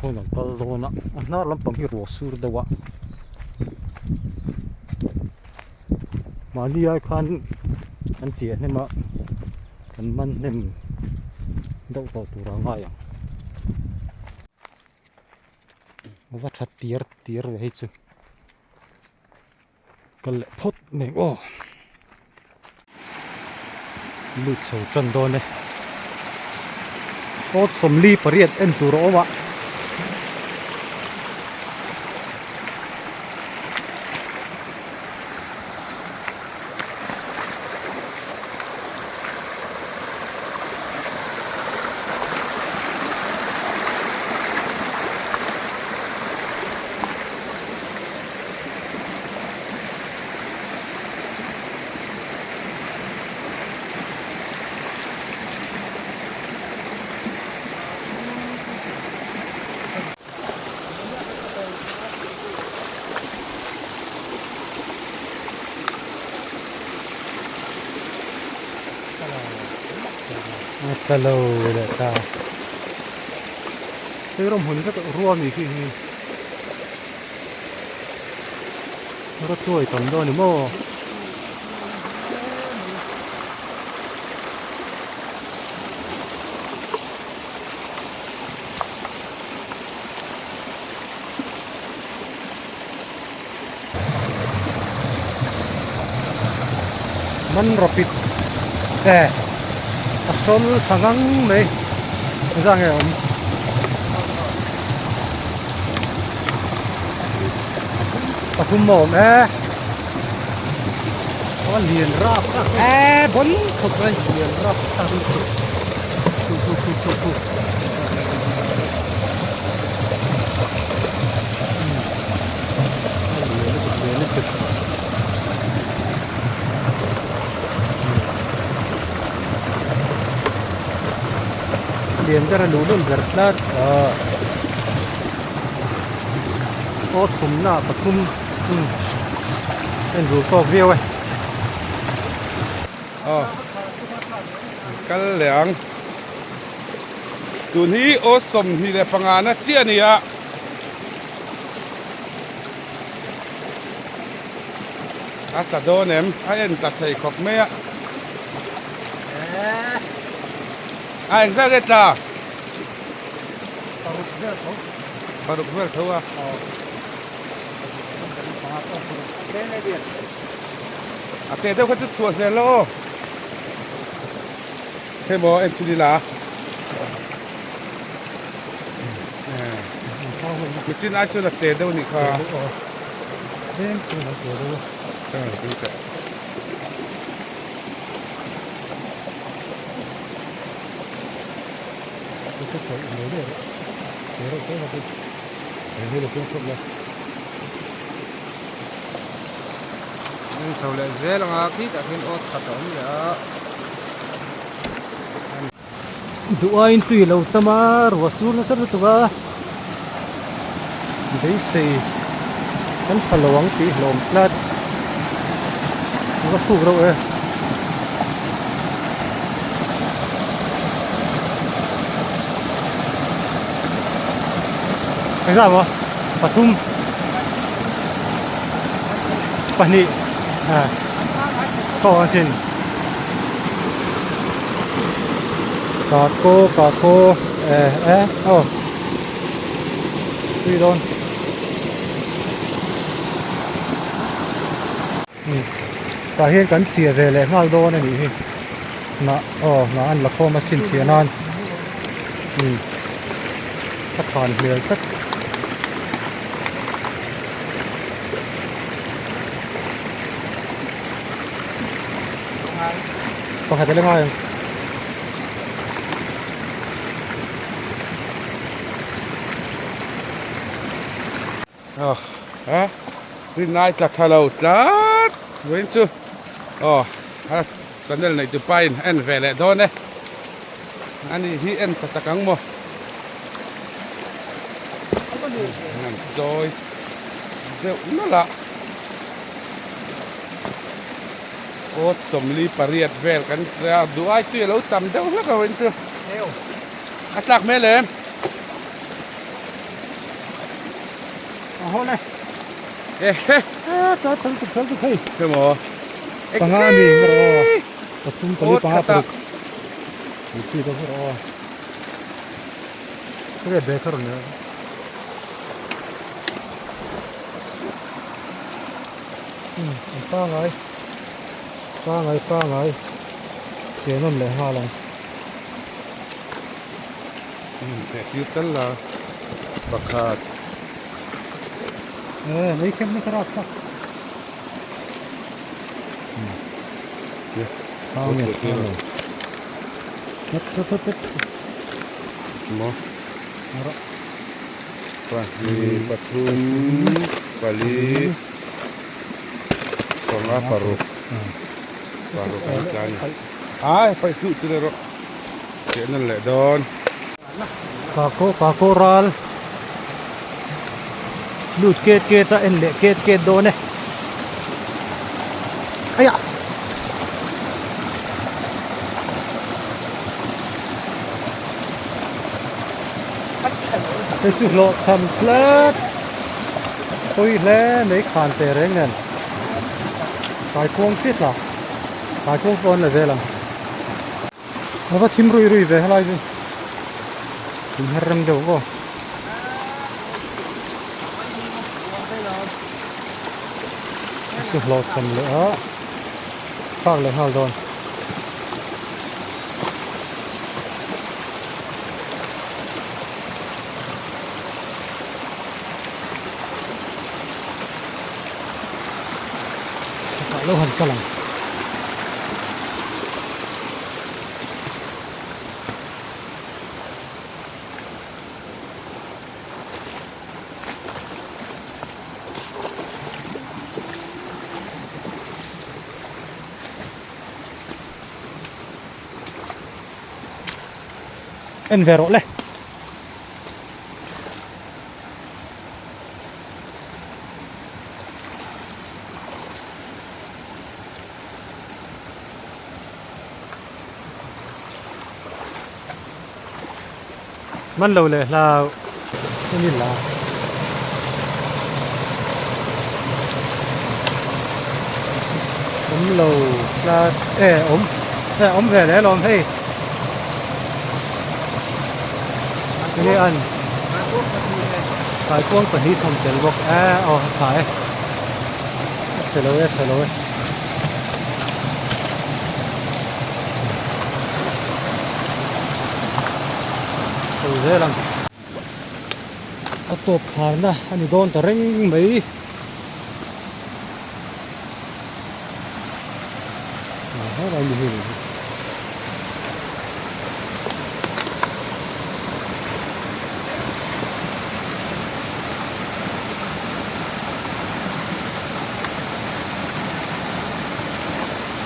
khawn an kal dawn a a hnar lampang hi ruah sur deuh a mahni ai khan kan chiah hnem a kan man hnem deuh tawh tur a ngai ang a va tha tiar tiar ve hei chu kal leh phawt mai ang aw lut chho tan dawn e awt 48 en tur a awm a. Tla lo leh ta hei rawng hmun vek ruam ih khi hi rawtuai tam dawn a ni maw. Man rapid e a sawl tha ngang mai engzah nge a awm pathum a awm e a lian rap e bawn khawp mai lian rap tak khu khu khu khu khu lian ber a luh lul ber tlat ah aw thumna pathum en rul tawk viau e. Aw kal leh ang tun hi aw 25 na chiah a ni a. A tla dawn em? A en tla thei khawp mai a. A engzat nge tla? Paruk vel tho. Paruk vel tho a. A te deuh kha chu chhuah zel lo aw. Hei maw en chhin ila. Michin ai chuan a te deuh anih kha. Tlem chuan a te deuh a. Chho leh zel ang a khitah khian awt khat a awm leh a. Duhaiin tui a lo tam a, ruah sur nasa lutuk a, beisei kan pha lo ang tih hlawm tlat a va fuk reuh e. Engzah maw pathum pahnih tawk ang chin. Kako kako eh eh aw tui dawn tah hian kan chiah ve leh nghal dawn a nih hi hnah aw hnah an la khawm a chhinchhiah nan a than hmel tlat. Pakhat a la ngai ang. Aw ha rinai tla tha lo tlat vawiin chu aw a channel nei tu pa in a en ve leh dawn e ani hi en ta tak ang maw an chawi deuh nalh a. Awt 48 vel kan che a, duh ai tui a lo tam deuh hlek a in chu. A tlak hmel em? A haw le. Ehe. Eh, ta tal tu tal tu hei. Emaw. Panga mi ngaro. Pathum pali panga paruk. Ni chi do ro. Kre be thar ne. Um, an pa ngai. Pa ngai pa ngai. Chenom le ha lang. Che tir tal la pakhat. Eh, nei khem na sarat kha. Thau nge thau lo. Thut thut thut thut. Mo. Ro. Pahnih pathum pali panga paruk. Paruk an tla a ni. Ai paih suh chu le rawh. Teh nan leh dawn. Kako kako ral lut ket ket a en leh ket ket dawn e aiah hei chu hlawh chham tlat pawi hle mai khan teh reng nen kaikuang chiah tla kaikuang pawh an la vel ang. A va thim rui rui ve helai chu in her rem deuh aw. Chu hlawh chhan leh a thlak leh nghal dawn. Chakah lo han kal ang. En ve rawh le. Man lo leh hlau a ni la. Awm lo tlat e awm e awm ve leh alawm hei. Enge an kaikuang pahnih chhawm tel bawk e aw a tha e a chhe lo e a chhe lo e. Chho zel ang a tawp kharna a ni dawn ta reng mai.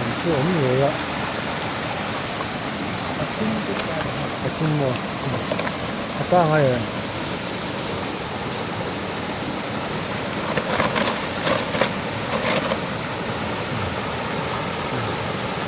An chu awm ngei a a thum maw a pangai em.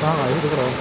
Pangai hi rawh.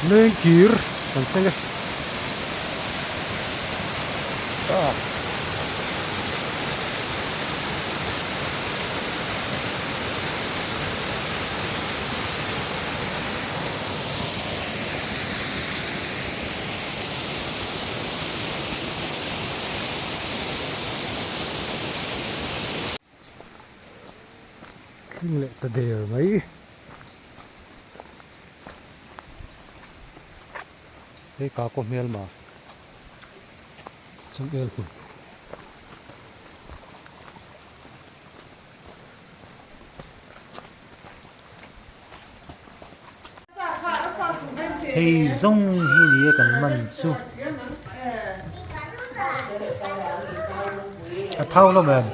Lengkir kan thleng e. Ah. Thleng leh ta der mai. Hei ka kaw hmel ma changel hmun. Hei zawng hi ni e kan man chu a thau lo em.